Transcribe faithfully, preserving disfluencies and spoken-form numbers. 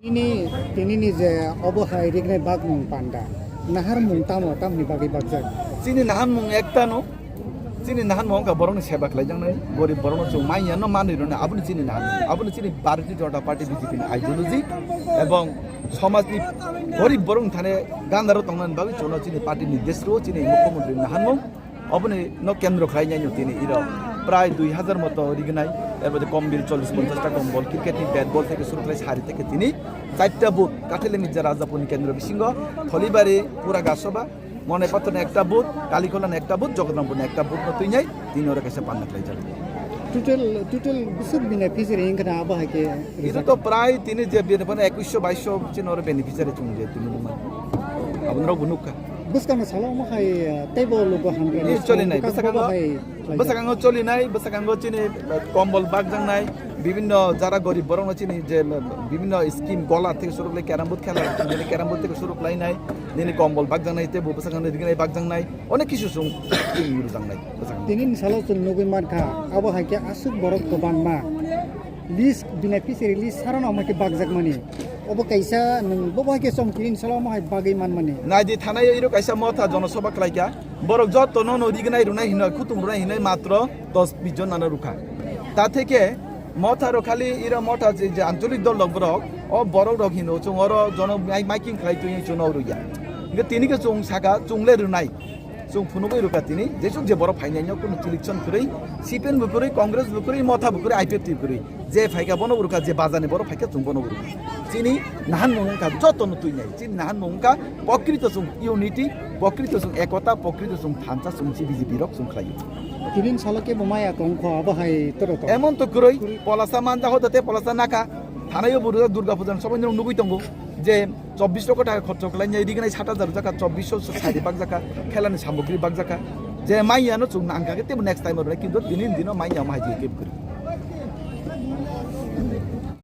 Tini, tini ni je obo hai rignai bakmung panda, naharmung tamo, tamni bagwi bakjak? Chini naharmung ektano, chini naharmung wngkha borokni seba khlaijaknai, gorib borokno chwng manya no manwi rwna, aboni chini naharmung, aboni chini Bharatiya Janata Party B J P ni ideology, ebong somajni gorib borokni thani gandaro tongnani bagwi chwngno chini party ni desro, chini mukhyamantri naharmung. Oboni no kendro khlai nai no tini iro prai dui hazar moto rignai, er bade kombil chollis ponchash ta kombol, cricket ni bat ball theke suru khlai sari theke tini charta booth, Kathele Mirza Rajapur ni kendro bisingo, Tholibari, Pura Gasoba, Monai Pathor ni ekta booth, Kalikola ni ekta booth, Jogodrampuar ni ekta booth no twi nai, tini oro kaisa panna khlai jago. Total, total bwswk beneficiary wngkha na abo hai khe? Iro to prai tini je bini phano ekwisho baisho chini oro beneficiary chwng je tini nukmani. Aboni rok bo nukha. Bwskango salo omo hai, eh, teibo logo hamya ni Eh, choli nai, samung bwskango, bwskango hai khlai jak. Bwskango choli nai, bwskango chini, eh, kombol bakjak nai, bibinno jara gorib borokno chini je, eh, bibinno scheme gola theke suru khlai, carrom board khela, nini carrom board theke suru khlai nai, nini kombol bakjak nai, teibo bwskango nini rignai bakjak nai, onek kisu chwng chini rwjak nai, bwskango. Tini ni salo chwng nugwi mankha, abo hai khe aswk borok kwbangma. List, beneficiary list sarano omo khe bakjakmani. Obo kaisa nwng bo bai khe chomkiri ni salo omo hai bagwi manmani. Naidi thanai iro kaisa motha jonosabha khlaikha. Borok joto no no rignai rwnai hinoi, khutung rwnai hinoi matro dos bis jon nano rwkha. Ta theke motha rok khali iro motha je, je ancholik dol rok borok, o borok rok hino chwng oro jono mai-, maiking khlai twi chwng no rwya. Hingke tini khe chwng saka chwng le rwnai. Chwng phunugwi rwkha tini, jesuk je borok phainai no kunu selection kwrwi, C P M bo kwrwi, Congress bo kwrwi, Motha bo kwrwi, I P F T bo kwrwi. Je phaikha bono bo rwkha, je bazani borok phaikha chwng bono bo rwkha. Chini nahan mung wngkha joto no twi nai, chini nahan mung wngkha pokrito chwng unity, pokrito chwng ekota, pokrito chwng thansa chwng si B J P rok chwng khlaio. Tini salo kebo maya tong kho abo hai toro to. Emon to kwrwi, polasa manja hoda te polasa naka, thanai o bo rwjak Durga Puja ni sobai nung nugwi tongo je chobbish loko taka khorcho khlai nai, rignai sat hajar jakha, chobbish so sari bak jakha, khelani samogri bak jakha. Je manya no chwng nang kha khe tebo next time oro, kintu tini dino manya ma haji kebo kwrwi.